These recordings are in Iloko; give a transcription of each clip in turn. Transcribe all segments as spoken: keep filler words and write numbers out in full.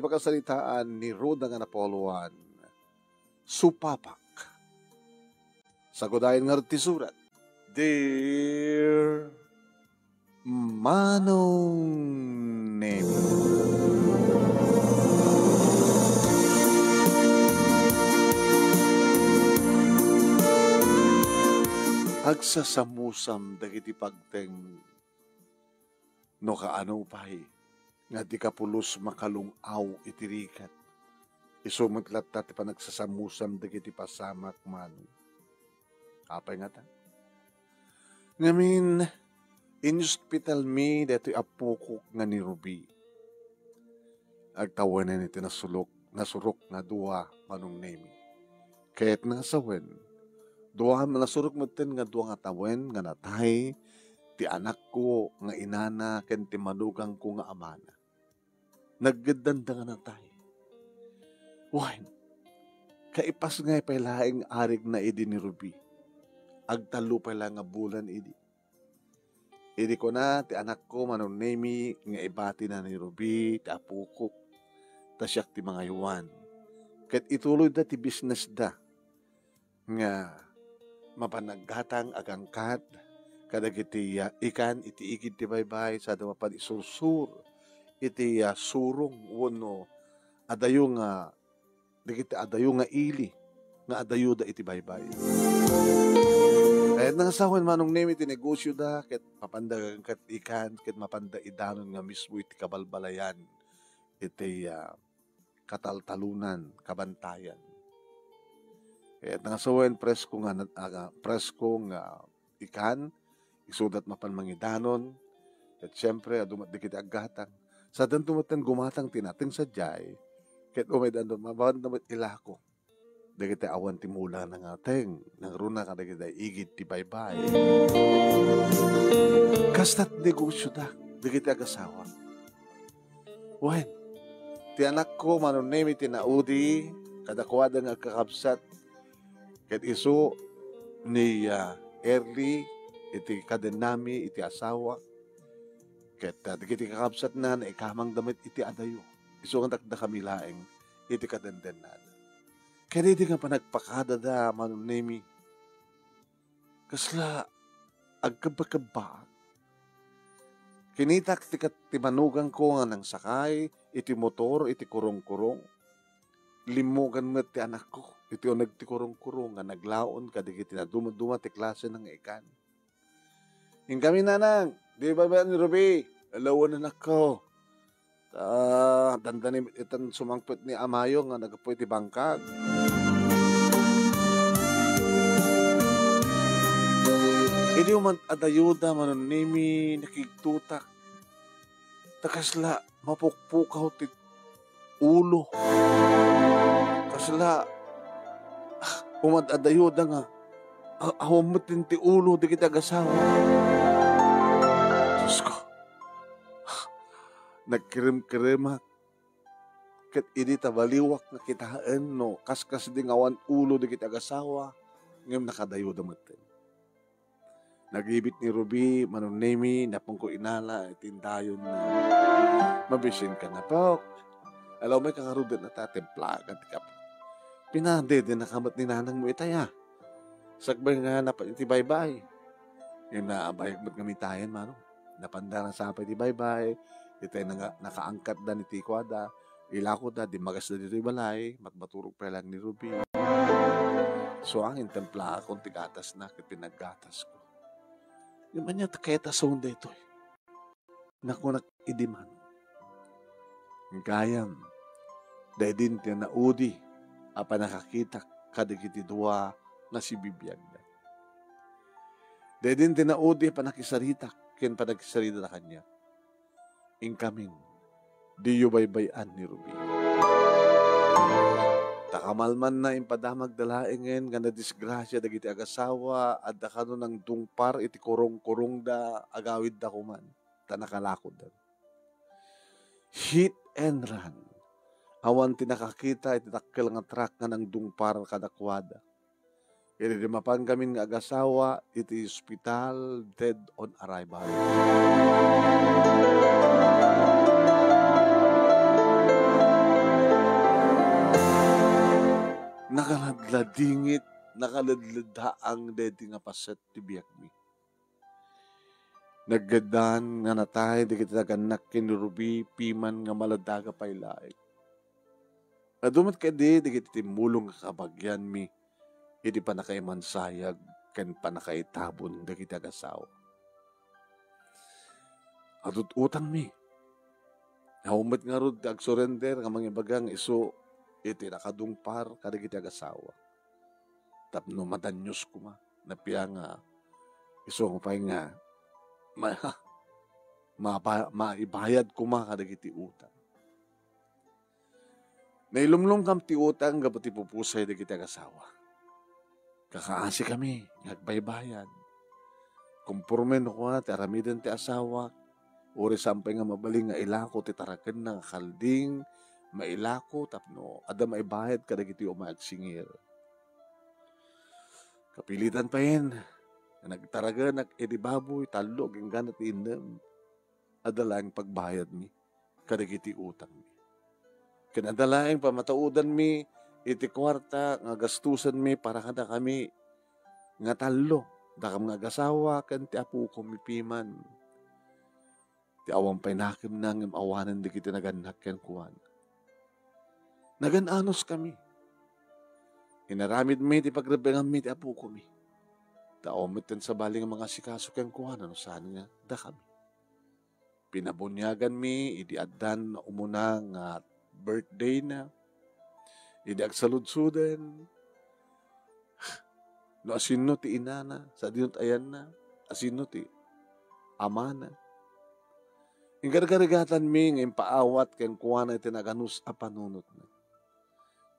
pakasaritaan ni Roda nga Napoleon, Supapak. Sagudayen ngarud ti surat, Dear Manong Nemi. Agsasamusam dagiti pagteng no kaano pay nga dika pulos makalung-aw iti rigat. Isu met latta ti panagsasamusam dagiti pasamak, Manong. Apay ngata? Ngamin, in-hospital mi daytoy a pukok nga ni Ruby. Agtawenen iti nasulok, nasurok nga dua, Manong Nemi. Ket nasawen, dua, nasurok metten nga dua nga tawen nga natay ti anakko nga inana ken ti manugangko nga amana. Naggeddanda nga natay. Wen, kaipasngay pay laeng arigna idi ni Ruby. Agtallo pay la nga bulan idi. Idi kuna ti anakko, Manong Nemi, nga ibatina ni Ruby ti apokok, ta siak ti mangaywan. Ket ituloyda ti businessda nga mapan naggatang agangkat kadagiti, ah, ikan iti igid ti baybay, sada mapan isursur iti, ah, surong wenno adayo nga, dagiti adayo nga ili nga adayoda iti baybay. Kayatna nga sawen, Manong Nemi, ti negosioda, ket mapanda agangkat ikan, ket mapanda idanon nga mismo iti kabalbalayan iti, ah, kataltalonan, kabantayan. Kayatna nga sawen, presko nga nat-, aga, presko nga ikan, isuda met mapan mangidanon, ket siempre, adu met dagiti aggatang. Sadanto metten gumatang ti nateng sadiay, ket umay danto, mapanto met ilako dagiti awan ti mulana nga nateng, nangruna kadagiti igid ti baybay. Kasta ti negosioda, dagiti agasawa. Wen, ti anakko, Manong Nemi, ti naudi kadakuada nga agkakabsat, ket isu ni, ah, Early, iti kadennami, iti asawa, ket, ah, dagiti kakabsatna, naikamangda met iti adayo. Isu nga dakdakami laeng iti kadendennada. Ket idi nga panagpakadada, Manong Nemi, kasla agkebba-kebbaak. Kinitak ti kat-, ti manugangko nga nangsakay iti motor iti kurong-kurong. Limmugan met ti anakko iti uneg ti kurong-kurong nga naglaon kadagiti naduma-duma ti klasena nga ikan. Inkami, nanang, di ba, ba ni Ruby? Alawan, anakko. Ta dandani met itan sumangpet ni amayo nga naggapu iti bangkag. Idi umad-adayoda, Manong Nemi, nakigtutak. Ta kasla mapukpukaw ti ulo. Kasla, ah, umad-adayoda nga, ah, awan met ti ulo dagiti agasawa. Diosko. Nagkirem-kiremak. Ket idi ta baliwak nga kitaen no kaskasdi nga awan ulo dagiti agasawa, ngem nakadayoda metten. Nagibit ni Ruby, Manong Nemi, naponko inala iti indayonna. Mabisinka, napok. Alaw, may kakarudetna ta, timplakan ti kape. Pinadedennaka met ni nanangmo itay, a. Sakbay nga napan iti baybay. Ngem naabayag met nga mitayen, Manong. Napanda nasapa iti baybay, itay nanga-, nakaangkatdan iti kuada, ilakoda, dimmagasda ditoy balay, matmaturog pay laeng ni Ruby. Suangin, timplaakon ti gatasna, ket pinaggatasko. Ngem ania ti kayatason daytoy? Nakunak idi man, gayam, daydin ti naudi a pannakakitak kadagiti dua nga sibibiagda. Daydin ti naudi a pannakisaritak ken pannakisarita kaniak. Inkamin, diyo baybay-an ni Ruby. Ta kamalmanna, impadamagda laengen nga nadisgrasia dagiti agasawa, adda kano nangdungpar iti kurong-kurongda, agawidda koman, ta nakalakoda. Hit and run. Awan ti nakakita iti dakkel nga truck nga nangdungpar kadakuada. Idi mapan ngamin nga agasawa iti ospital, dead on arrival. Nakaladladingit, nakaledledhaang daydi nga paset ti biagmi. Naggaddaan nga natay dagiti nagannak ken ni Ruby piman nga maladaga pay laeng. Adu met kadi dagiti timmulong nga kabagianmi iti pannakaimansayag ken pannakaitabon dagiti agasawa. Adut-utangmi. Awan met ngarud ti agsurrender nga mangibaga nga isu iti nakadungpar kadagiti agasawa. Tapno madanios koma, napia nga isu pay nga ma-, mapa-, maibayad koma kadagiti utang. Nailumlom kam ti utang gapu ti pupusay dagiti agasawa. Kakaasikami nga agbaybayad. Komporme no kua ti aramiden ti asawak, uray saan pay nga mabalin nga ilako ti tarakenna nga kalding, mailako tapno adda maibayad kadagiti umay agsingir. Kapilitan payen nga nagtaragenak iti baboy, tallo, agingga ti innem. Adda laeng pagbayadmi kadagiti utangmi. Ken adda laeng pammataodanmi iti kuarta nga gastusenmi para kadakami nga tallo, dakam nga agasawa ken ti apokomi piman. Ti awan pay nakemna ngem awanen dagiti nagannak kenkuana. Nagan-anoskami. Inaramidmi ti pagrebbenganmi ti apokomi. Ta awan met ti sabali nga mangasikaso kenkuana no saan nga dakami. Pinabuniaganmi idi addan umuna nga birthday-na, idi agsaludsoden, no asino ti inana, sadino ti ayanna, asino ti amana. Ingargarigatanmi nga impaawat kenkuana iti naganus a panunotna.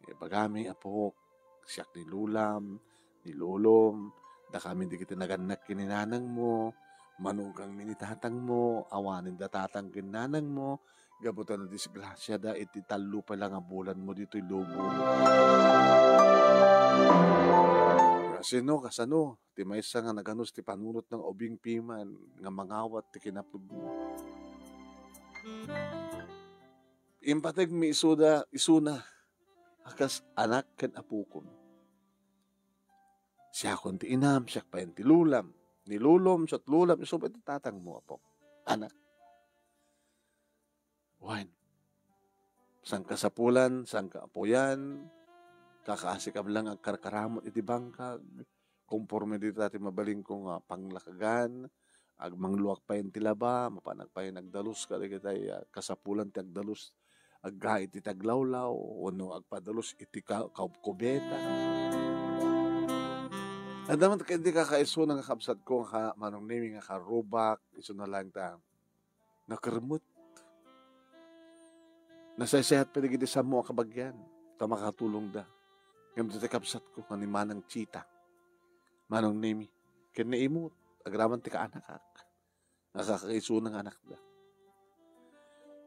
Ibagami, apok, siak ni lulam, ni lolom, dakami dagiti nagannak ken ni nanangmo, manukangmi ni tatangmo, awanen da tatang ken nanangmo, gapu ta nadisgrasiada iti tallo pay la nga bulanmo ditoy lubong. Kasino, kasano, ti maysa nga naganus ti panunotna nga ubing piman nga mangawat ti kinapudno? Impategmi isuda, isuna, a kas anak ken apokon. Siakon ti inam, siak payen ti lulam. Ni lolom, ket lulam, isu pay ti tatangmo, apok. Anak. Wen. Sangkasapulan, sangkaapuyan, kakaasikam la nga agkarkaramut iti bangkag, konforme dita ti mabalinko nga panglakagan, agmangluak payen ti laba, mapanak payen agdalus kadagitay, ah, kasapulan ti agdalus, agga iti taglawlaw, wenno agpadalus iti ka-, ka-, kubeta. Adda met kadi kakaisuna nga kabsatko nga ka-, Manong Nemi nga karubak, isuna laeng ta nakermet. Nasaysayaat pay dagiti sammo a kabagian, ta makatulongda. Ngem ditoy kabsatko nga ni Manang Chita, Manong Nemi, ken ni Imut, agraman ti kaanakak, nga kakaisuna nga anakda.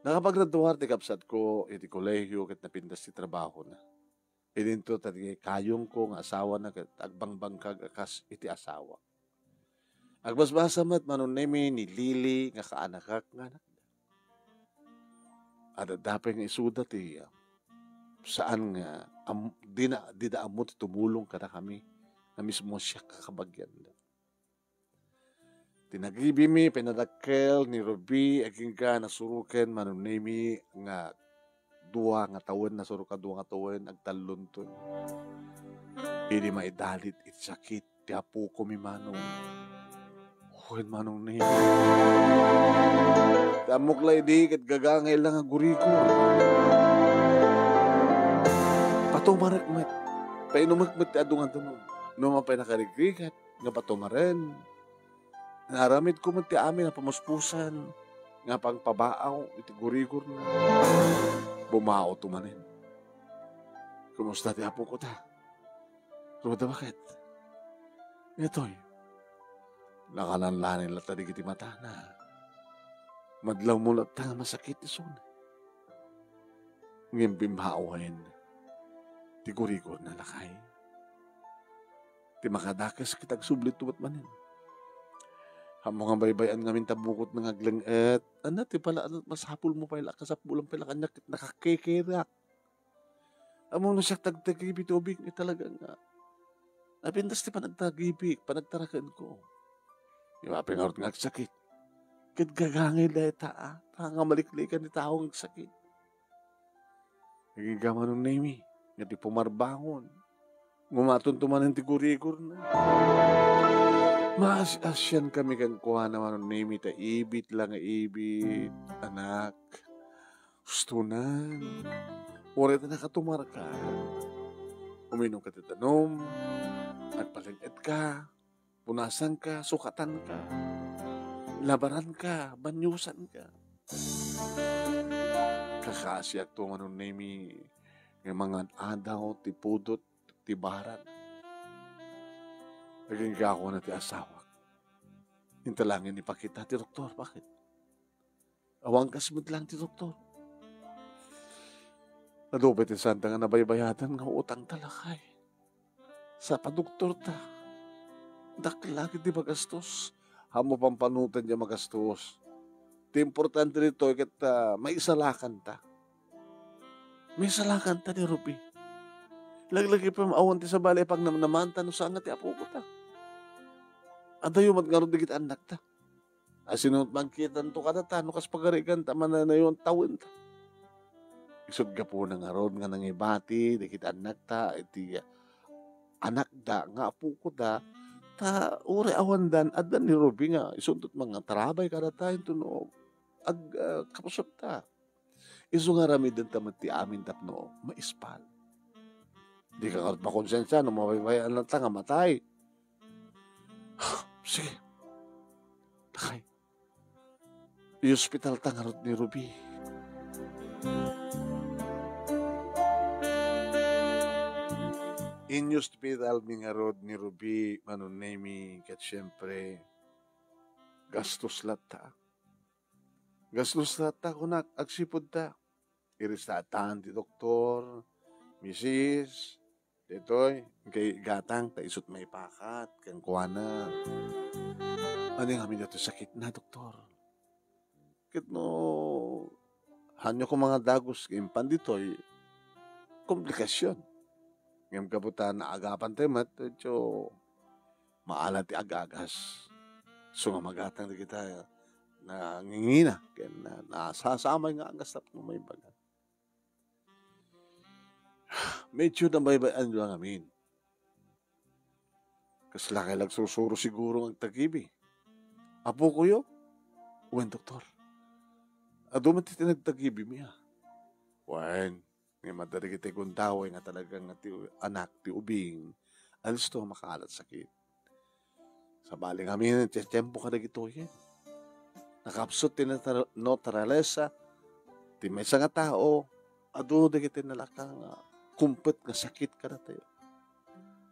Nakapagradua ti kabsatko iti kolehio ket napintas ti trabahona. Idinto ta ti kayongko nga asawana ket agbangbangkag a kas iti asawak. Agbasbasa met, Manong Nemi, ni Lily nga kaanakak nga anakda. Adda pay nga isuda ti, ah, saan nga am-, dina, dida ammo ti tumulong kadakami nga mismo siak a kabagianda. Ti nagibimi, pinadakkel ni Ruby, agingga nasuroken, Manong Nemi, nga dua nga tawen, nasurok a dua nga tawen, agtallonton. Idi maidalit iti sakit ti apokomi, Manong. Wen, Manong Nemi. Ti ammok la idi ket gagangay la nga gurigor. Patumarek met. Painumek met ti adu nga danum. No mapay nakarigrigat, nga patumaren. Naaramidko met ti amin a pamuspusan nga pangpabaaw iti gurigorna. Bumao to manen. Kumusta ti apok ta? Ruda, baket? Daytoy, nakalanlanin latta dagiti matana. Madlawmo latta nga masakit isuna. Ngem bimmawen ti gurigorna, lakay. Ti makadakes ket agsubli to met manen. Ammo nga baybay-an ngamin ta bukotna nga agleng-et. Ania ti pala, ania, masapulmo pay la, kasapulan pay la kaniak ket nakakekerak. Ammom no siak ti agtagibi ti ubing, eh, talaga nga. Napintas ti panagtagibik, panagtarakenko. Di ba, apay ngarud nga agsakit? Ket gagangay dayta, a, ta nga maliklikan ti tao nga agsakit. Agingga Manong Nemi, nga di pumarbangon. Ngumatonto manen ti gurigorna. Maas-asian kami kenkuana, Manong Nemi, ta ibit la nga ibit, anak. Hustonan. Uray ta nakatumarka. Uminumka ti danum, agpaleng-etka, punasanka, sukatanka, labaranka, banyusanka. Kakaasiakto, Manong Nemi, nga mangan-adaw ti pudot ti baran. Agingga kunana ti asawak. Inta laeng ipakita ti doktor. Bakit? Awan kas met laeng ti doktor. Adu pay ti saanta nga nabaybayadan nga utangta, lakay. Sa padoktorta. Dakkel la ketdi magastos. Ammom pampanutan ti magastos. Ti importante ditoy ket, ah, maisalakanta. Maisalakanta ni Ruby. Laglagipen awan ti sabali a pagnamnamaanta no saan nga ti apokota. Adayo met ngarud dagiti annakta. Asino met mangkitanto kadata no kas pagarigan ta mananayon tawenta? Isut' gapuna ngarud nga nangibati dagiti annakta iti anakda nga apokoda, ta uray awandan, adda ni Ruby nga isunto ti mangatarabay kadata intono ag-, ah, kapusotta. Isu nga aramidenta met ti amin tapno maispal. Dika ngarud makonsensia no mabaybay-ananta nga matay. Sige. Lakay. Iospitalta ngarud ni Ruby. Inospitalmi ngarud ni Ruby, Manong Nemi, ket siempre, gastos latta. Gastos latta, kunak, agsipud ta. Iristaan ti doktor, misis, daytoy, kay gatang, ta isut' maipakat, kenkuana. Ania ngamin daytoy sakitna, doktor? Ket no, haanyo koma nga dagus nga impan ditoy, komplikasyon. Ngem gapu ta naagapan tayo met, medyo maala ti agagas. Isu nga magatang dagita nangingina ken na-, nasasamay nga agas tapno maibaga. Medyo nabaybay-anyo ngamin. Kasla kay nagsursuro siguro nga agtagibi. Apokoyo? Wen, doktor. Adu met ti nagtagibimi, a. Wen, ngem adda dagiti gundaway nga talaga nga ti anak ti ubing a listo nga makaalat sakit. Sabali ngamin ti tiempo kadagitoy. Nakapsut ti natra-, naturalesa ti maysa nga tao, adu dagiti nalaka nga kumpet nga sakit kadatayo.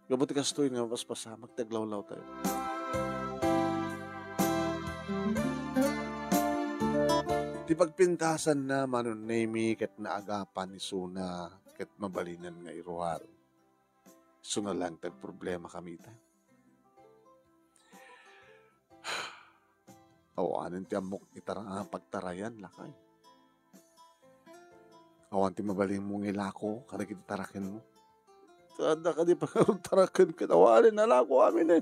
Gapu ti kastoy nga mapaspasamak ti aglawlawtayo. Ti pagpintasanna, Manong Nemi, ket naagapan isuna, ket mabalinan nga iruar. Isuna laeng ti agproblema kami ita. Awanen ti ammok itara-, pagtarayan, lakay. Awan ti mabalinmo nga ilako kadagiti tarakenmo. Adda kadi pangarud taraken ket awanen nalako amin, e.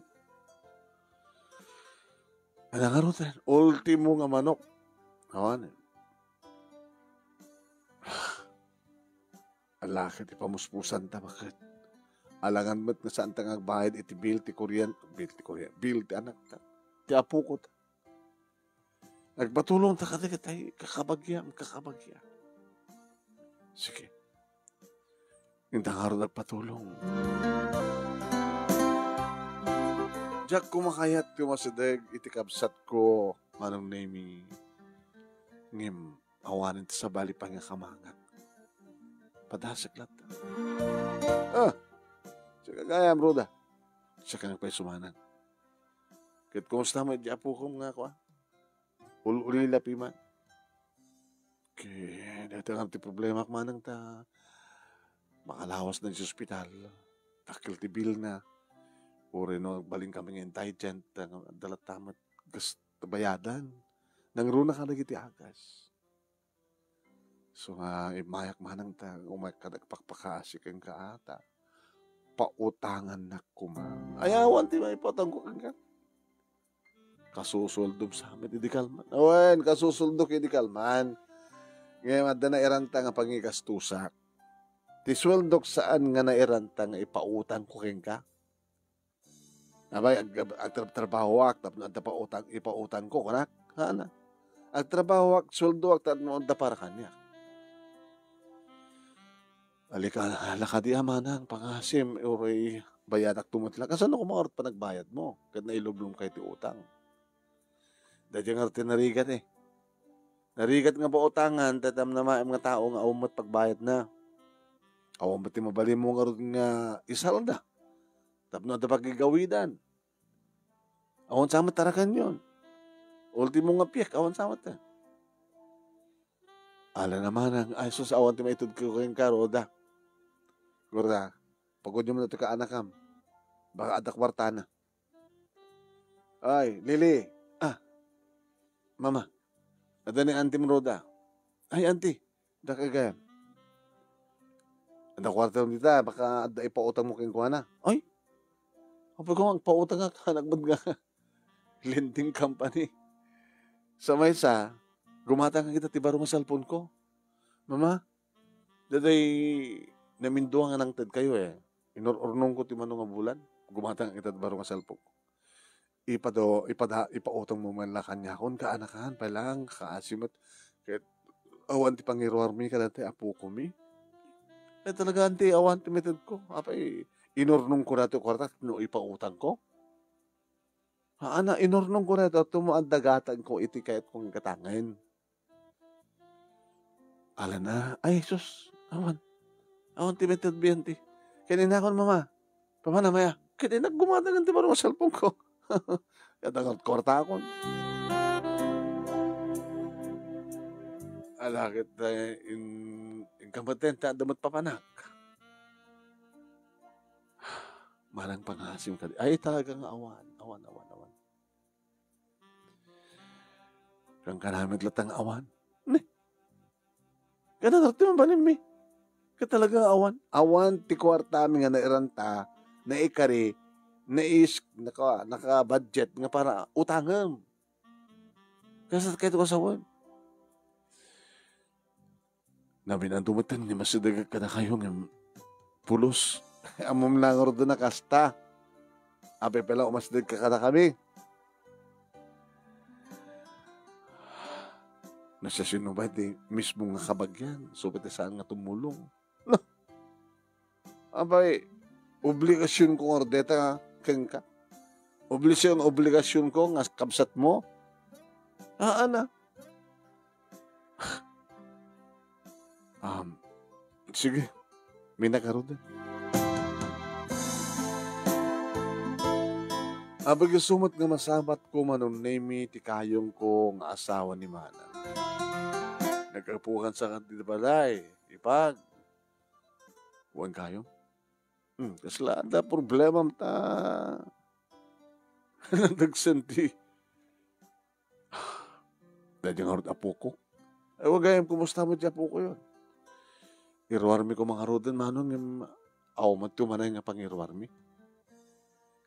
Ala ngaruden, ultimo nga manok. Awanen. Ala ket ipamuspusanta, baket. Alangan met nga saanta nga agbayad iti bill ti kurien-, bill ti kurien-, bill ti anakta, ti apokota. Agpatulongta kadagiti kakabagiam, kakabagia. Sige. Inta ngarud agpatulong. Diak koma kayat ti umasideg iti kabsatko, Manong Nemi. Ngem awanen ti sabali pay nga kamangak. Padasek latta. Ah, sika gayam, Ruda. Sika nga pay sumanan. Ket kumusta met di apokom nga kua? Ul-ulila piman. Ket dayta ngem ti problemak manang ta makalawas na iti ospital. Dakkel ti bill na. Uray no agbalin kami nga indigent, ta adda latta met gas-, bayadan. Nangruna kadagiti agas. So nga, immayak manang ta, umayak ka nagpakpakasi kenka ata. Pautangannak koma. Ay, awan ti maipautangko kenka. Kasusueldom sa amin idi kalman. Awan, kasusueldok idi kalman. Ngem adda nairanta nga pangigastusak. Ti sueldok saan nga nairanta nga ipautangko kenka. Abay, ag-, ag-, agtrabtrabahoak tapno adda pautang, ipautangko, kunak. Haan. Agtrabahoak, sueldoak tapno adda para kaniak. Alika, ala kadi a manang, pangasim, uray bayadak tumetla. Kasano koma ngarud panagbayadmo? Ket nailublomkay ti utang. Daydiay ngarud ti narigat, eh. Narigat nga pautangan, ta ti namnamaem nga tao nga awan met pagbayadna. Awan met ti mabalinmo ngarud nga isalda. Tapno adda pagigawidan. Awan sa met tarakenyon. Ultimo nga piek, awan sa met, eh. Ala na manang, ay sus, awan ti maitedko kenka, Roda. Roda, pagudyo man ti kaanakam. Baka adda kuartana. Ay, Lili. Ah, Mama. Adda ni Auntie Roda. Ay, Auntie. Daka gayam. Adda kuarta dita, baka adda ipautangmo kenkuana. Ay, apay ko, agpautangak, anak met nga lending company. Sa maysa, gumatang kita ti baro nga cellphone ko. Mama, daday namindua nga nangtedkayo, eh. Inur-urnongko ti mano nga bulan. Gumatang kita ti baro nga cellphone ko. Ipado-, ipada-, ipautangmo man la kaniakon, kaanakan, pay lang, kaasi met. Ket awan ti pangiruarmi kadagiti apokomi. Ay, talaga, Auntie, awan ti maitedko. Apay, inurnongko daytoy kuarta no ipautangko. Haan, inurnongko daytoy, tapno adda gatangko iti kayatko nga gatangen. Ala na, ay, sus, awan. Awan ti maitedmi, Auntie. Ket inakon, Mama, pamana maya. Ket innak gumatang ti baro nga cellphone ko. Ket agkuartakon. Ala ket, eh, in-, inka met ta adda met papanak. Manang pangasim kadi. Ay, talaga nga awan, awan, awan, awan. Kankana met latta nga awan. Ne? Kada ngarud ti mabalinmi. Ket talaga awan. Awan ti kuartami nga nairanta, naikari, nais-, naka-, naka-budget nga para utangem. Kasta kayto kasawen. Naminado met ni masideg kadakayo ngem pulos. Ammom la ngarud a kasta. Apay pay la umasideg ka kadakami. Nasasino ba ti mismo nga kabagian? Supay ti saan nga tumulong. No. Apay, obligasion ko ngarud dayta kenka. Obligasion, obligasion ko nga kabsatmo. Haan a. Um, sige, minakaroden. Apay, isu met nga masabat ko manunnemi ti kayongko nga asawa ni Manang. Naggapukan sa kadin balay, ipag. Wen kayo? Hmm, kasla adda problemam ta nagsanti. Daydi ngarud apoko. Ay, wa gayam, kumusta met ti apoko yon? Iruarmi koma ngaruden, Manong, ngem awan met ti umanay nga pangiruarmi.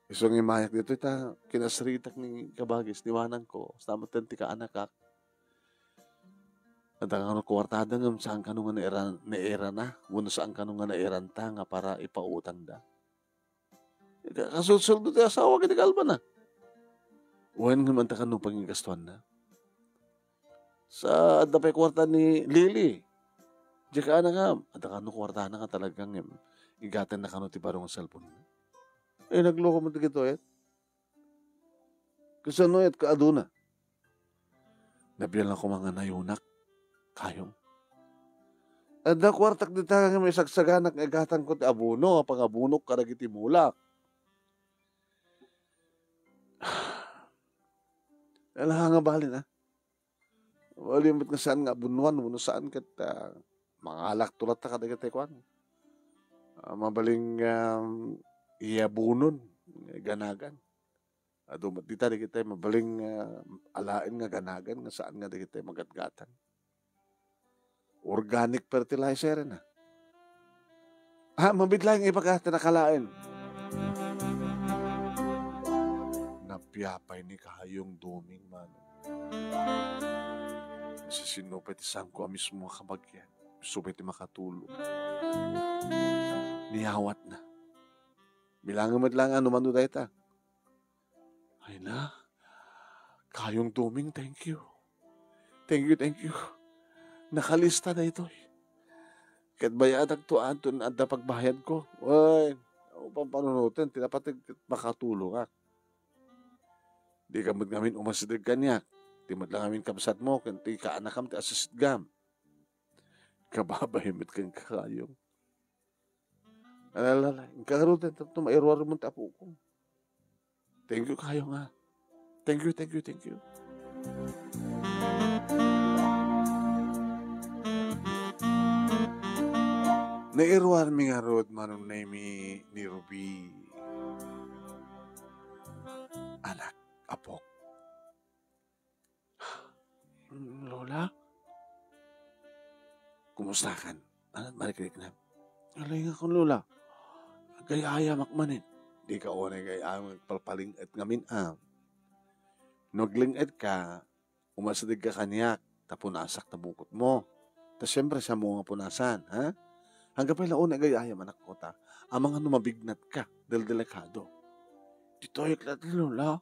Isu nga immayak ditoy ta kinasritak ni kabagis ni manangko, kasta met ti kaanakak. Adda nga kuartada ngem saan kano nga naira-, nairana, wenno saan kano nga nairanta nga para ipautangda. Ka-, kasulsoldo ti asawa iti kalbana. Wen ngem adda kano pangigastuanna. Sa adda pay kuarta ni Lily. Diak kaana nga, adda kano kuartana nga talaga ngem igatenna kano ti baro nga cellphone. Eh, nagloko met dagitoy. Kasano ket kaaduna? Nabilang koma nga nayunak, kayong. Adda kuartak dita nga maisagsaganak nga igatangko ti abono, nga pangabonok kadagiti mulak. Ala nga balin, ah. Wala met nga saan nga abonuan, wenno saan ket, ah, mangalakto latta kadagiti kuan. Ah, mabalin nga, um, iyabunon, ganagan. Adu met dita dagiti mabalin nga alaen nga ganagan nga saan nga dagiti magatgatang. Organic fertilizer na. Ah, mabiit laeng ibaga ti nakalaen. Napiapay ni Kayong Doming, Manong. Sisino pay ti sangko a mismo a kabagian? Isu pay ti makatulong. Niyawatna. Bilangen met laeng no mano dayta. Ay na, Kayong Doming, thank you. Thank you, thank you. Nakalista daytoy. Ket bayadakto anton adda pagbayadko. Ay, o pampanunoten, ti napateg ket makatulongak. Di ka met ngamin umasideg kaniak. Ti met la ngamin kabsatmo, ken ti kaanakam ti asisitgam. Kababay met kenka, Kayong. Ala, ala, ala. Inka ngarud, tapno mairuar mo ti apokon. Thank you, Kayong, ha. Thank you, thank you, thank you. Nairuar mi ngarud, Manong Nemy, ni Ruby. Anak, apok. Lola? Kumustakan? Ania ti mariknam? Alay nga kon, Lola. Agay-ayamak manen. Dika unay agay-ayam, agpalpaling-et ngamin, a. No agling-etka, umasidegka kaniak, ta punasak ta bukotmo. Ta siempre, siak nga punasan, ha? Anggapo la unay agay-ayam, anakko, ta amangan no mabignatka, del-, delikado. Ditoy, Lola.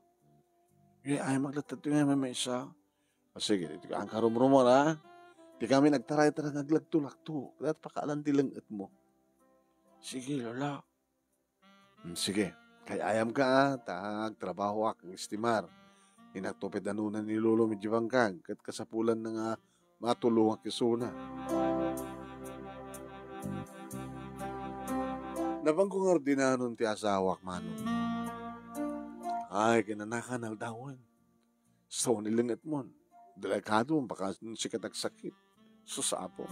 Agay-ayamak latta ti nga maymaysa. O sige, ditoy ka, angka rumrumor, a. Dika ngamin agtaray-taray nga aglagto-lagto. Ket pakaalan ti leng-etmo. Sige, Lola. Hmm, sige. Agay-ayamka, a, ta agtrabahoak, agestimar. Inakto pay danona ni Lolo idiay bangkag, ket kasapulanna nga matulongak isuna. Napanko nga ordinanon ti asawak, Manong. Ay, kinanakan aldawen. Sao ni leng-etmon. Delikado, baka sika ti agsakit. Sus, Apo.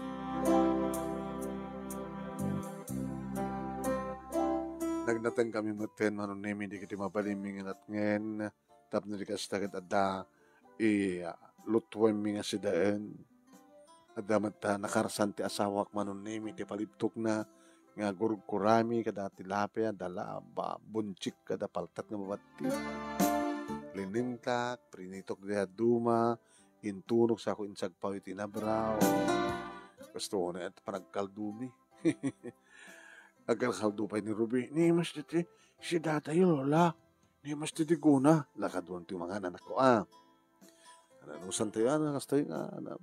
Nagnateng kami metten, Manong Nemy, dagiti mabalinmi nga natngen, tapno di kasta ket adda i, ah, lutuenmi nga sidaen. Adda met ta nakarsan ti asawak, Manong Nemy, ti palibtokna nga gurgurami kada tilapia, dala, ba, bunsik kada paltat nga mabatti. Linintak, prinitok dayta duma, intunok, sako insagpaw iti inabraw. Kastoy unay ti panagkaldomi. Agkalkaldo pay ni Ruby. Ni mas ti, ti, si datayo, Lola. Ni mas ti digona. Lakaduan ti mangan, anakko, a. Ananusan tayo, ana, kastoy nga, ana.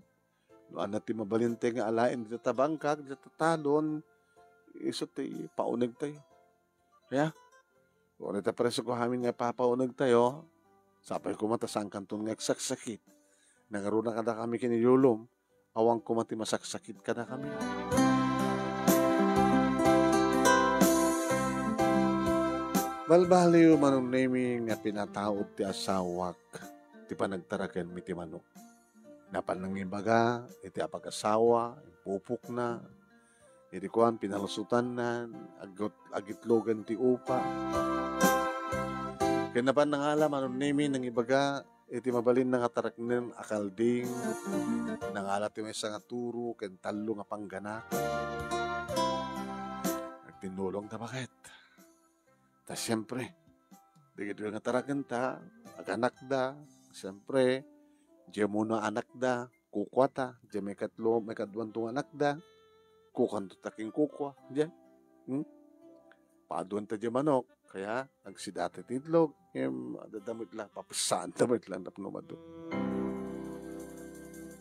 No, ania ti mabalintayo nga alaen dita ta bangkag, dita ta talon, isu ti paunegtayo. Aya? Uray ta presko amin nga papaunegtayo, sapay koma ta saankanton nga agsaksakit. Nangruna kadakami ken ni Lolom, awan koma ti masaksakit kadakami. Balbaliw, Manong Nemy, nga pinataud ti asawak ti panagtarakenmi ti manok. Napan nangibaga iti apagasawa, impupokna, iti kuan, pinalusotanna, agut-, agitlogan ti upa. Ken napan nangala, Manong Nemy, nangibaga iti mabalinna nga taraknen a kalding, nangala ti maysa nga turo ken tallo nga pangganak. Agtinnulongta, baket. Ta siempre, dagitoy nga tarakenta, aganakda, siempre, diay umuna anakda, kukuata, diay maikatlo, maikaduanto nga anakda, kukuanto ta ken kukua, diay. Hmm? Paaduanta diay manok, kaya agsidata ti itlog, ngem, adda met la, papessaanta met la tapno umadu.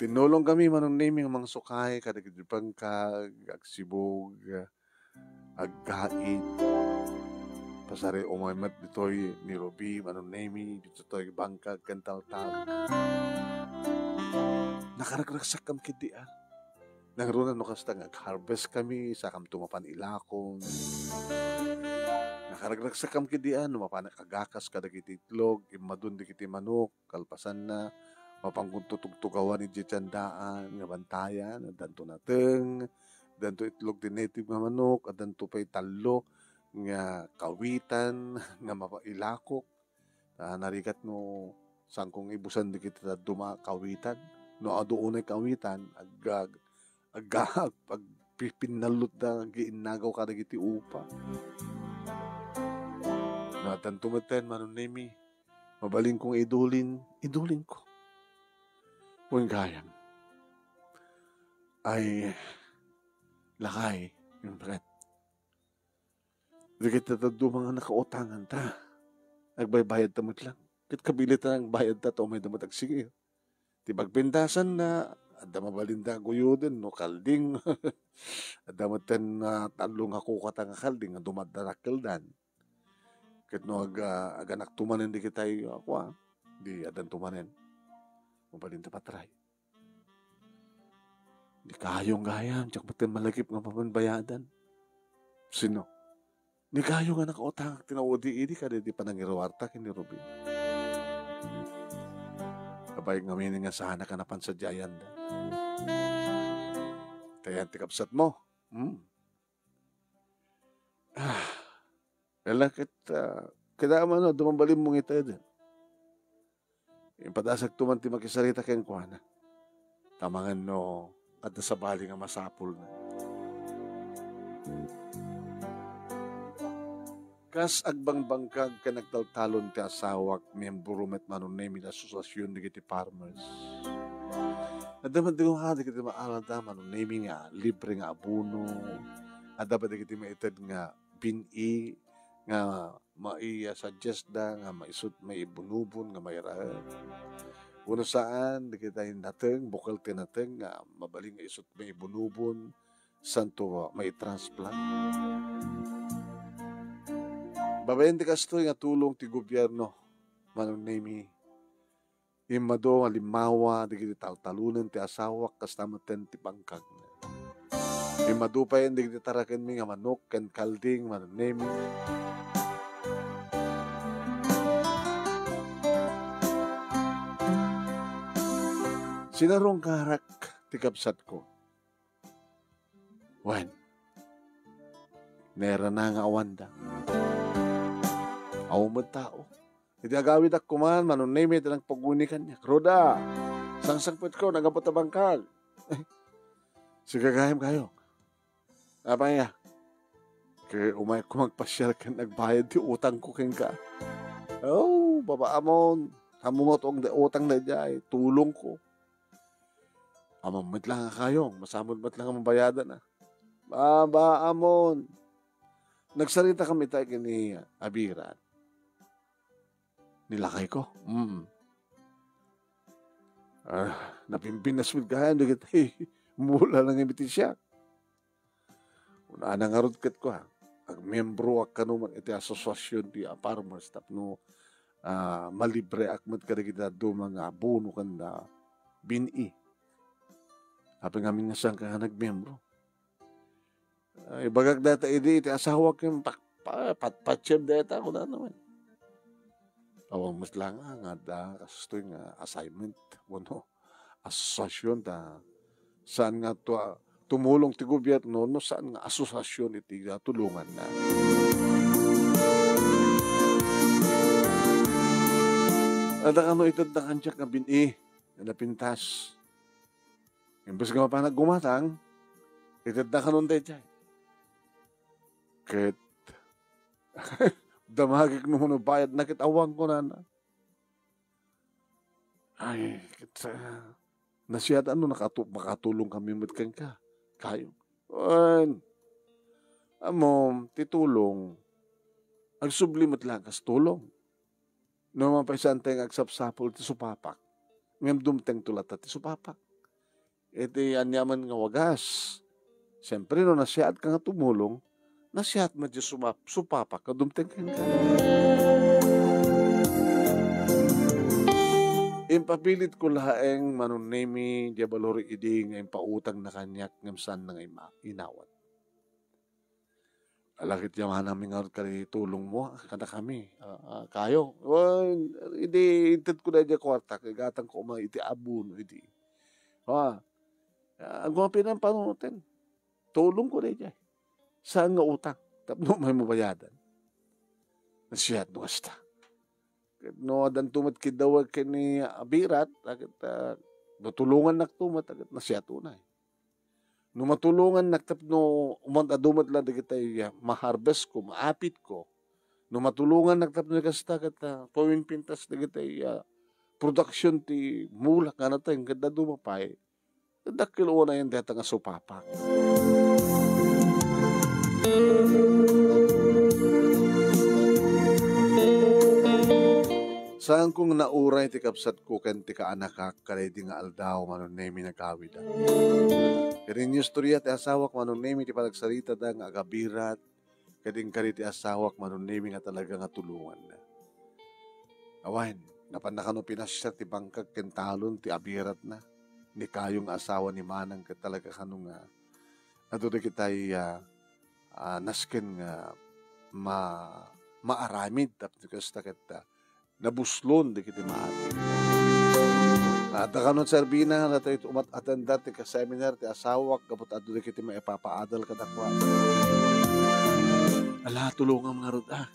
Tinnulongkami, Manong Nemy, nga mangsukay kadagiti bangkag, agsibug, agkait. Pasari umay met ditoy ni Ruby, Manong Nemy, ditoy bangkag ken taltal. Nakaragraksakkami ketdi, a. Nangruna no kasta nga ag-harvestkami, sakamto mapan ilakon. Nakaragraksakkami ketdi, a, no mapan agakas kadagiti itlog, immadun dagiti manok, kalpasanna, mapankonto tugtugawan idiay tiendaan nga bantayan, addanto nateng, addanto itlog ti native nga manok, addanto pay tallo nga kawitan nga mapa-, ilakok. Ta narigat no saanko nga ibusan dagiti dadduma a kawitan. No adu unay kawitan, ag-, ag-, agga-, agpipinnallotda nga agiinnagaw kadagiti upa. No addanto metten, Manong Nemi, mabalinko nga idulin, idulinko. Wen gayam. Ay, lakay, yung paket. Dagiti dadduma nga nakautanganta, agbaybayadta met lang. Ket kabilitan nga agbayadta, ta umayda met agsingir. Ti pagpintasanna, adda mabalinda a guyoden no kalding. Adda metten, ah, tallo nga kukata nga kalding nga dumaddarakkeldan. Ket no ag-, ah, aganakto manen dagitay, ah, kua, di addanto manen. Mabalinda patray. Ni kayong gayam, diak metten malagip nga mapanbayadan. Sino? Ni kayo nga nakautangak ti naudi idi kadagiti panangiruarta ken ni Rubin. Abay, ngamin nga saanak a napan sadiayanda. Tayan ti kabsatmo. Hmm. Ah. Ala ket, ah, kada mano, dumabalinmo nga itedem. Impadasagto man ti makisarita kenkuana. Ta mangan no adda sabali nga masapulna. Kas agbangbangkag ken agtaltalon ti asawak, miyembro met, Manong Nemi, ti asosiasion dagiti farmers. Adda met dagiti maalada, Manong Nemi, nga libre nga abono. Adda met dagiti maited nga bin-i nga maisuggest da nga maisut maibunubon nga mairaem. Wenno saan, dagiti nateng, bukel ti nateng nga mabalin nga isut maibunubon, santo maitransplant. Babaen ti kastoy nga tulong ti gobierno, Manong Nemi, immadu nga limmawa dagiti taltalonen ti asawak, kasta metten ti bangkagna. Immadu pay dagiti tarakenmi nga manok ken kalding, Manong Nemi. Sinarungkarak ti kabsatko. Wen, nairana nga awanda. Awan met tao. Iti agawidak kuman, Manong Nemi ti nagpaguni kaniak. Ruda, sangsangpetko, naggapu ta bangkag. Sige gayam kayo. Apay a? Ket umayko magpasiar ken agbayad ti utangko kenka. Oh, babaamon. Ammom ti utang daydiay, tulongko. Ammom met lang a kayong, masamod met lang a mabayadan a. Babaamon. Nagsarita kami tayo ken ni Abirat. Ni lakayko. Mm. Ah, napimpinas met gayam dagiti mula lang iti siak. Kunana ngarud ket kua, agmiembroak kano man iti asosiasion ti, ah, farmers tapno, ah, malibreak met kadagiti dadduma nga abono ken, ah, bin-i. Apay ngamin nga saan ka nga nagmiembro? Ah, ibagak dayta idi iti asawak ken pak-, pa-, patpatsem dayta, kunana man. Awan met lang nga adda kastoy nga assignment wenno asosiasion ta saan nga tua-, tumulong ti gobierno no saan nga asosiasion iti tulonganna. Adda kano itedda kaniak nga bin-i nga napintas. Imbes nga mapan aggumatang, itedda kanon daydiay. Ket damagek no mano bayadna ket awan kunana. Ay, ket, ah, nasiat a no nakatu-, makatulong kami met kenka. Kayo. Wen, ammom, ti tulong, agsubli met lang kas tulong. No mapaisan tayo nga agsapsapul ti supapak, ngem dumtengto latta ti supapak. Iti aniaman nga wagas, siempre, no nasiatka nga tumulong, nasiat met ti sumap-, supapak nga dumteng kenka. Impapilitko laeng, Manong Nemi, diay balor idi nga impautangna kaniak ngem saanna nga ima-, inawat. Ala ket yamananmi ngarud kadi tulongmo, ah, kadakami. Ah, ah, kayo. Wen, idi intedko daydiay kuarta, ket igatangko koma iti abono idi. Ah, ah, aggumapinan panunoten. Tulongko daydiay. Saan nga utang. Tapno umay mabayadan. Nasiat no kasta. Ket no addanto met kiddawek ken ni Abirat, ket, ah, no tulongannakto met, ket nasiat unay. No matulongannak tapno umad-adu met la dagiti, ah, ma-harvest ko, maapit ko, no matulongannak tapno kasta ket, ah, pawimpintas dagiti, ah, production ti mulak nga nateng ket dadduma pay, dakkel unayen dayta nga supapak. Saanko nga nauray ti kabsatko ken ti kaanakak kadaydi nga aldaw, Manong Nemi, nagawidak. Ket inistorya ti asawak, Manong Nemi, ti panagsaritada nga agabirat, ket inkari ti asawak, Manong Nemi, nga talaga nga tulonganna. Awan, napannakano pinasiar ti bangkag ken talon ti abiratna ni kayo nga asawa ni Manang, ket talaga kano nga adu dagitay, ah, ah, nasken nga ma-, maaramid tapno kasta ket, ah, nabuslon dagiti maati. Adda kano serbina, datoy umat-attendar ti ka-seminar ti asawak gapu ta adu dagiti maipapaadal kadakuada. Ala, tulongam ngarud, ah.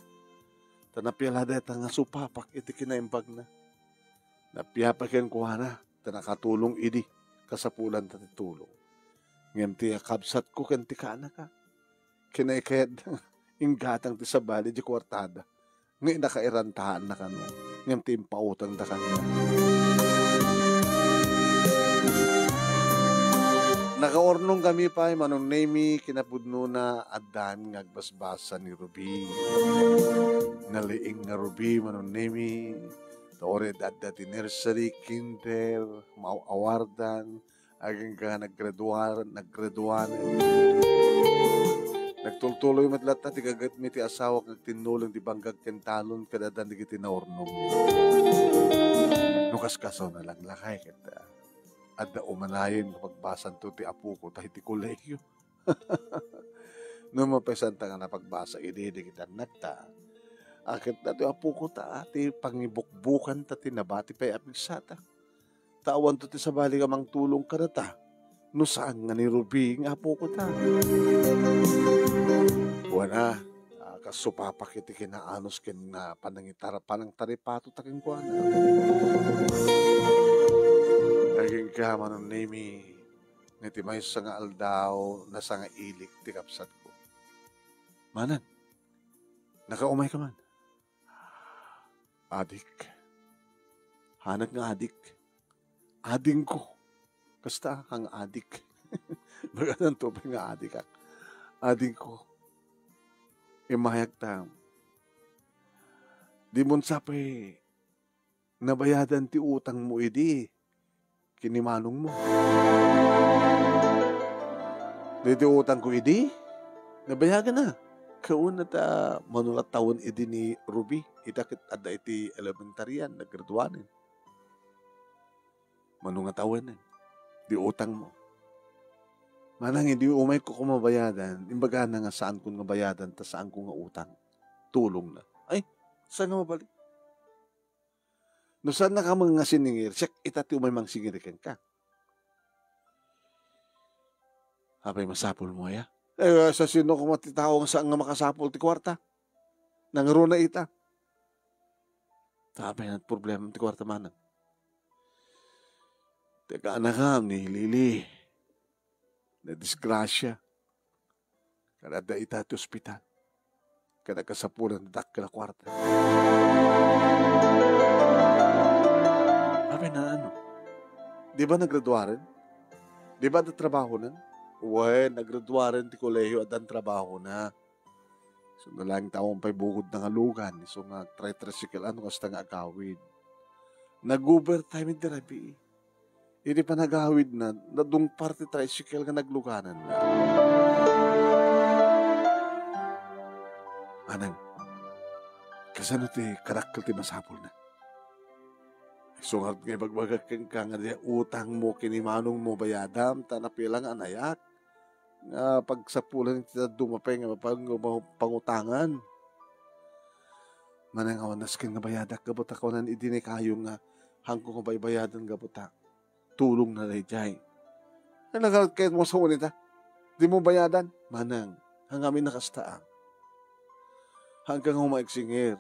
Ta napia la dayta nga supapak iti kinaimbagna. Napia pay kenkuana, ta nakatulong idi, kasapulanta ti tulong. Ngem ti kabsatko ken ti kaanakak, kinaykayatda nga inggatang ti sabali ti kuartada nga inakairantaanna kano, ngem ti impautangda kaniak. Nakaurnongkami pay, Manong Nemi, kinapudnona, addan nga agbasbasa ni Ruby. Naliing nga Ruby, Manong Nemi. Ta uray adda ti nursery, kinder, maaw-awardan, agingga naggraduar-, naggraduanen. Nagtultuloy met latta ti gagetmi ti asawak nga agtinnulong ti bangkag ken talon kadagiti naurnong. No kaskasao, nalanglaay ket, ah, adda umanayon nga pagbasanto ti apoko ta iti kolehiyo. No mapaysanta nga napagbasa idi dagiti annakta, a, ket datoy apoko ta, a, ti pangibukbukanta ti nabati pay a pigsata. Ta awanto ti sabali nga mangtulong kadata no saan nga ni Ruby nga apoko ta. Wen a, a, kas supapak iti kinaanus ken, a, panangitar-, panangtaripatota kenkuana. Agingga, Manong Nemi, nga iti maysa nga aldaw, nasangailik ti kabsatko. Manang, nakaumayka man. Adik. Hanak nga adik. Adingko. Kasta, ang adik. Bagananto pay nga adik, a. Adingko. Imayag ta. Dimon sa pay nabayadan ti utangmo idi ken ni manongmo. Daydi utangko idi, nabayaganna. Kauna ta mano la tawen idi ni Ruby, ita ket adda iti elementaryan, naggraduanen. Mano nga tawenen, di utangmo. Manang idi umayko koma bayadan, imbagana nga saankon nga bayadan ta saanko nga utang. Tulongna. Ay, saan nga mabali? No saannaka man nga siningir, siak ita ti umay mangsingir kenka. Apay masapulmo aya? Eh, sa sino koma ti tao nga saan nga makasapul ti kuarta? Nangruna ita. Apay nga problema ti kuarta, Manang? Ti kaanakam ni Lily, nadisgrasya. Ket adda ita ti ospital. Ket nakasapulan ti dakkel a kuarta. Apay nga ano? Di ba nagraduaren? Di ba adda trabahonen? Wen, nagraduaren ti kolehiyo, addan trabahona. So, nalaing tawen pay bukodna nga lugan, isu nga tri-tricycle, ano, kasta nga agawid. Nag-overtime idi rabii. Idi panagawidna, nadungpar ti tricycle nga naglugananna. Manang, kasano ti kadakkel ti masapulna? Isu ngarud nga ibagbagak kenka nga di utangmo ken ni manongmo bayadam, ta napila nga anayak nga pagsapulan iti dadduma pay nga pang-, pangutangan. Manang awan nasken nga bayadak gapu ta kunan idi ni kayo nga haanko nga baybayadan gapu ta tulongna daydiay. Ay, nagalat kayatmo sa unita. Dimo bayadan. Manang, hangamin na kasta, a. Haanka nga umagsingir.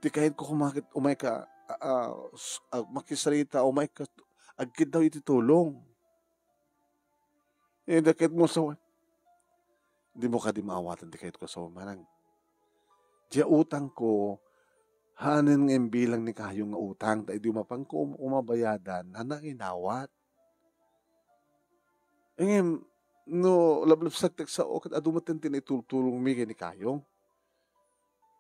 Ti kayatko koma ket umayka, a, a, s-, a, makisarita, umayka, agkiddaw iti tulong. Eh, dakit mo sawen. Dimo kadi maawaten ti kayatko a sawen, manang. Diay utangko, haanen nga imbilang ni Kayo nga utang, ta idi mapanko um-, umabayadan, haanna nga inawat. Ngem, no lablabsak ti agsao, ket adu met ti naitultulongmi ken ni Kayo.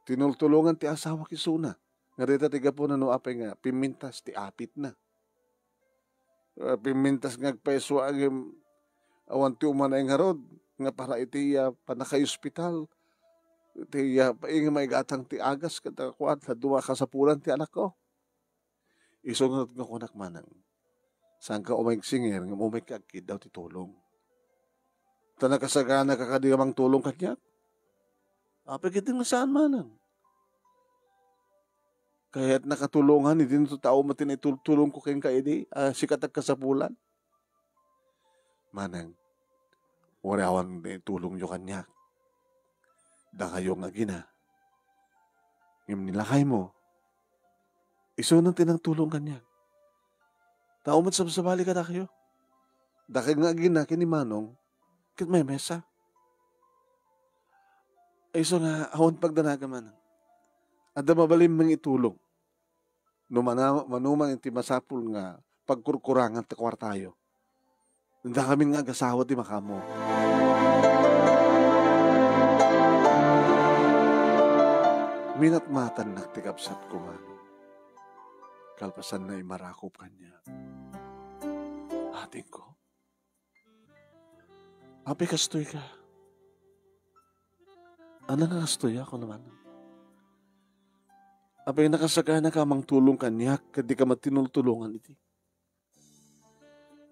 Tinultulongan ti asawak isuna. Nga dayta ti gapuna no apay nga pimmintas ti apitna. Ah, pimmintas nga agpaysua, ngem awan ti umanay ngarud nga para iti, ah, pannakaospital. Iti, ah, paingem maigatang ti agas ket, ah, kuan, ta dua kasapulan ti anakko. Isu ngarud nga kunak manang, saanka umayka singer ngem umayka agkiddaw ti tulong. Ta nakasaganaka kadi a mangtulong kaniak? Apay ketdi nga saan manang. Kayatnaka tulongan idi no tao met ti naitultulongko kenka idi, a sika ti agkasapulan. Manang, uray awan naitulongyo kaniak. Dakayo nga agina. Ngem ni lakaymo, isuna ti nangtulong kaniak. Tao met sabsabali kadakayo. Dakay nga agina ken ni Manong, ket maymay sa. Isu nga awan pagdanagan manang. Adda mabalin mangitulong. No mana-, mano man iti masapul nga pagkurkurangan ti kuartayo, dakami nga agasawa ti makaammo. Minatmatannak ti kabsatko, Manong. Kalpasanna, imarakop kaniak. Atingko, apay kastoyka? Ania nga kastoy a kunam, Manang? Apay nakasaganaka a mangtulong kaniak ket dika met tinultulongan idi?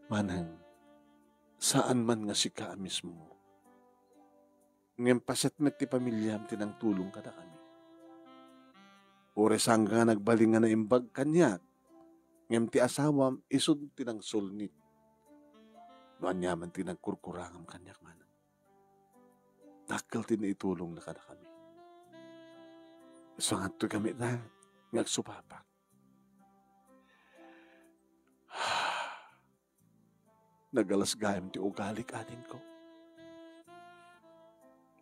Manang, saan man nga sika a mismo, ngem paset met ti pamiliam ti nangtulong kadakami. Uray saanka nga nagbalin nga naimbag kaniak, ngem ti asawam isu ti nangsulnit. No aniaman ti nagkurkurangam kaniak, Manang, dakkel ti naitulongna kadakami. Isu nga adtoy kami ita nga agsupapak. Nagalas gayam ti ugalik, adingko.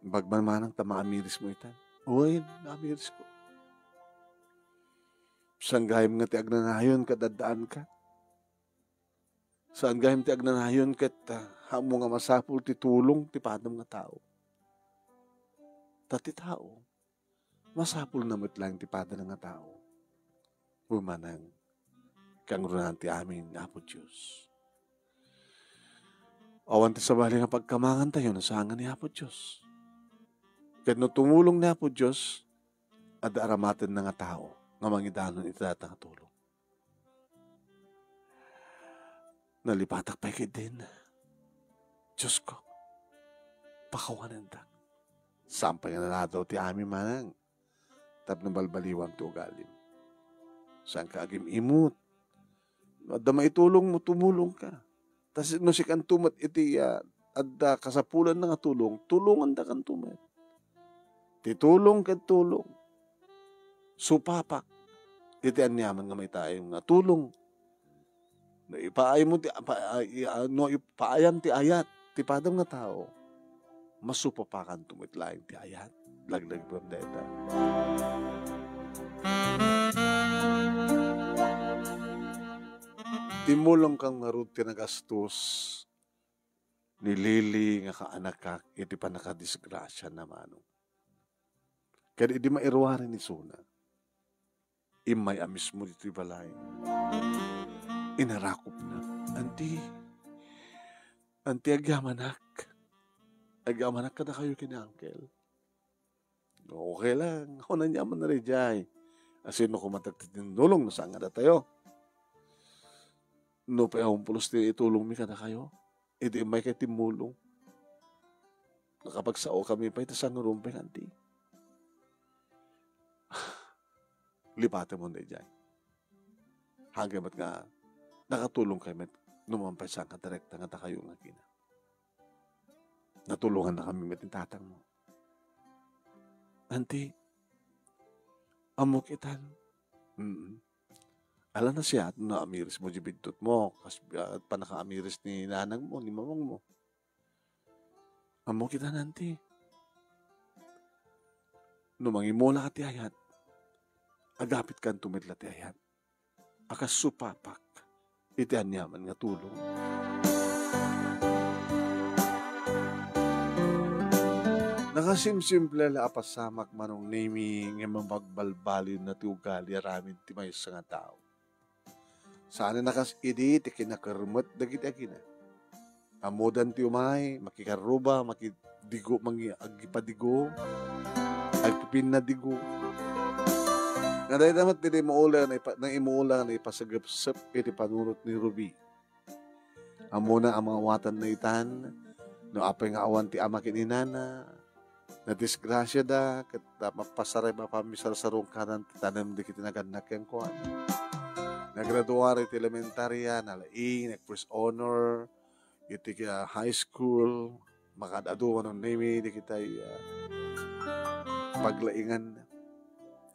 Imbag man manang ta maamirismo itan. Wen, naamirisko. Saan gayam nga ti agnanayon ket addaanka. Saan gayam ti agnanayon ket, ah, ammo nga masapul ti tulong ti padam nga tao. Ta ti tao, masapulna met laeng ti padana nga tao. Wen manang, kangrunaan ti amin, Apo Dios. Awan ti sabali nga pagkamangantayo no saan nga ni Apo Dios. Ket no tumulong ni Apo Dios, adda aramatenna nga tao nga mangidanon iti dayta nga tulong. Nalipatak pay ketdin. Diosko, pakawanendak. Saan pay nga naladaw ti amin manang tapno balbaliwan ti ugalim. Saanka agim-imot. No adda maitulongmo, tumulongka. Ta si-, no sikanto met iti, ah, adda kasapulanna nga tulong, tulongandakanto met. Ti tulong ket tulong. Supapak iti aniaman nga maitaem nga tulong. No ipaaymo ti, pa-, ay, ah, no ipaayam ti ayat ti padam nga tao, masupapakanto met laeng ti ayat. Laglagipen dayta. Timmulongkan ngarud ti nagastos ni Lily nga kaanakak iti pannakadisgrasiana, Manong. Ket idi mairuaren isuna, immay a mismo ditoy balay. Inarakopna, "Anti, anti, agyamanak. Agyamanak kadakayo ken ni Uncle." "Okay lang. Awan aniaman daydiay. Asino koma ti tinnulong no saan nga datayo? Nupay awan pulos ti itulongmi kadakayo, idi immaykayo timmulong. Nakapagsaokami pay ta sangrunpay nga anti." Lipatemon daydiay. Haankayo met nga nakatulongkayo met no man pay saan nga direkta nga dakayo nga agina. Natulongannakami met ni tatangmo. Anti, ammok itan. Mm. Ala, nasayaat no naamirismo diay biddutmo, kas, ah, pannakaamiris ni nanangmo, ni mamangmo. Ammo kitanan ti, no mangimula ka ti ayat, agapitkanto met la ti ayat a kas supapak iti aniaman nga tulong. Nakasimsimple la a pasamak, Manong Nemi, nga mapagbalbalinna ti ugali aramid ti maysa nga tao. Saan a kas idi ti kinakermet dagiti agina. Ammodan ti umay, makikarruba, makidigo, mangi-, agipadigo, agpipinnadigo. Nga dayta met ti naimula, naipa-, naimula, naipasagepsep iti panunot ni Ruby. Ammona a maawatanna itan, no apay nga awan ti ama ken inana, nadisgrasiada, ket ta mapasaray mapamisarsarungkaran ti tanem dagiti nagannak kenkuana. Nagraduar iti elementaria, nalaing, nag-first honor iti, ah, high school, makaad-adu, Manong Nemi, dagitay, ah, paglaingan.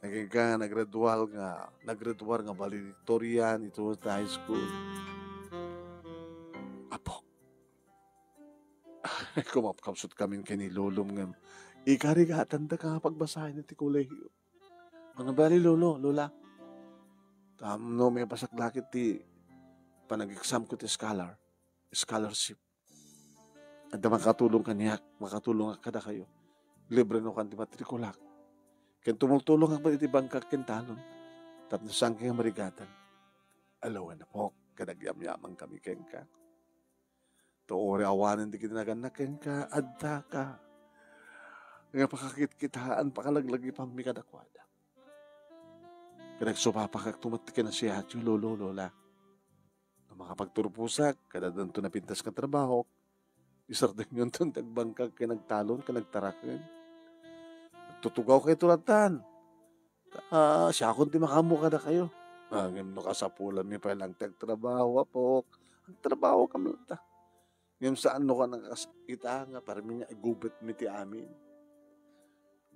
Nagingga, nagraduar nga, nagraduar nga valedictorian iti high school. Apok. Kumapkapsut kamin ken ni Lolom ngem igarigatandaka nga pagbasaen iti kolehiyo. Ano bali, Lolo, Lola? Tapno maipasak la ket ti panag-exam ko ti scholar, scholarship. Adda makatulong kaniak, makatulongak kadakayo. Libre no kan ti matrikulak. Ken tumultulongak met iti bangkak ken talon. Tapno saanka nga marigatan. Alawen, apok, ket agyamyaman kami kenka. Ta uray awanen dagiti nagannak kenka, addaka nga pakakitkitaan, pakalaglagipanmi kadakuada. Ket agsupapakakto met ti kinasiatyo, Lolo, Lola. No makapagturposak, ket addanto napintas nga trabaho, isardengngionton ti agbangkak ken agtalon ken agtaraken. Agtutugawkayto lattan. Ah, siakon ti makaammo kadakayo. Ah, ngem no kasapulanmi pay laeng ti agtrabaho, apok, agtrabahokam latta. Ngem saan no kanakas ita nga parmi nga igubetmi ti amin.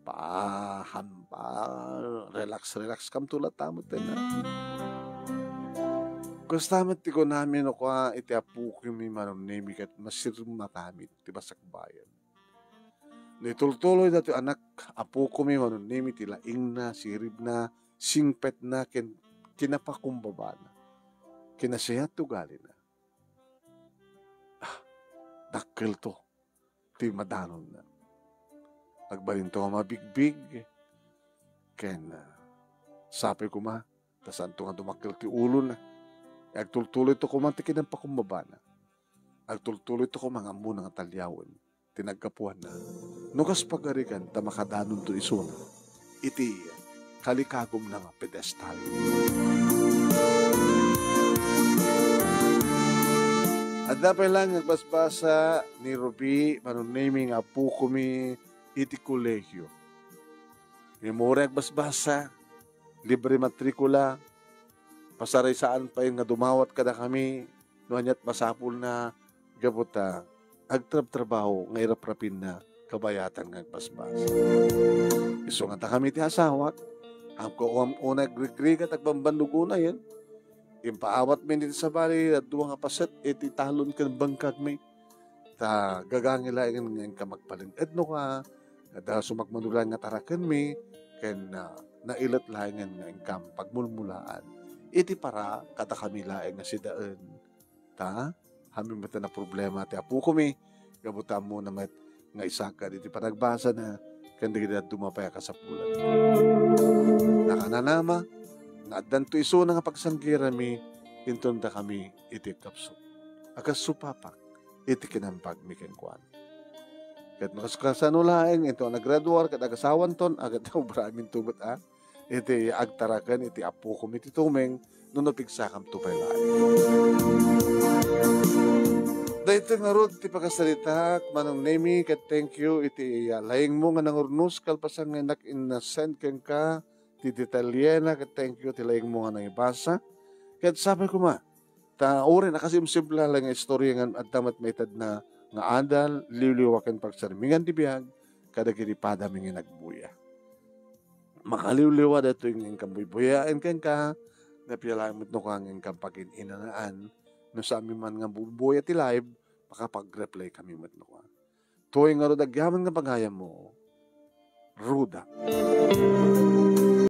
Pahamba, relax, relax kamto latta met, na. Kasta met ti kunami no kua iti apokami, Manong Nemi, ket masirmatami ti basakbayan. No itultuloy datoy anak, apokami, Manong Nemi, ti laingna, siribna, singpetna, ken kinapakumbabana. Kinasiat ti ugalina. Ah, dakkelto ti madanonna. Agbalinto nga mabigbig, ken, ah, sapay koma, ta saanto nga dumakkel ti ulona. Agtultuloyto koma ti kinapakumbabana. Agtultuloyto koma nga ammona nga taliawen ti naggapuanna. No kas pagarigan ta makadanonto isuna iti kalikagumna nga pedestal. Adda pay laeng nga agbasbasa ni Ruby, Manong Nemi, nga apokami iti kolehiyo. Ngem uray agbasbasa, libre matrikula, pasaray saan pay nga dumawat kadakami, no ania't masapulna, gapu ta agtrabtrabaho nga iraprapinna kabayatan nga agbasbasa. Isu nga ta kami ti asawak, amko am-, unay agrigrigat agbambannoguna yen. Impaawatmi iti sabali, daddua nga paset iti talon ken bangkagmi. Ta gagangay laengen nga inka magpaleng-ed no ka, adda sumagmamano laeng nga tarakenmi, ken, ah, nailet laengen nga inkam pagmulmulaan iti para kadakami laeng nga sidaen. Ta, amin met a problema ti apokami, gapu ta ammona met nga isagad iti panagbasana ken dagiti dadduma pay a kasapulan. Nakananama nga addanto isuna nga pagsanggirami inton dakami iti kapsut. Agkasupapak iti kinaimbagmi kenkuana. Ket no kas-, kasano laeng inton a naggraduar ket agasawanton, a ket obra aminto met a, iti agtaraken iti apokami iti tumeng no napigsakamto pay laeng. Daytoy ngarud ti pakasaritaak, Manong Nemi, ket thank you iti, ah, laingmo nga nangurnos kalpasan nga innak inna-send kenka ti detalyena, ket thank you ti laingmo nga nangibasa. Ket sapay koma, ta uray nakasimsimple la nga istorya ngem adda met maitedna nga adal, liwliwa ken pagsarmingan ti biag kadagiti padami nga nagbuya. Makaliwliwa daytoy nga inkam buybuyaen kenka, napia laeng met no kua nga inkam pagin-inanaan, no saanmi man nga buybuya ti live, makapag-reply kami met no kua. Daytoy ngarud, agyamanen nga pagayammo, ruda.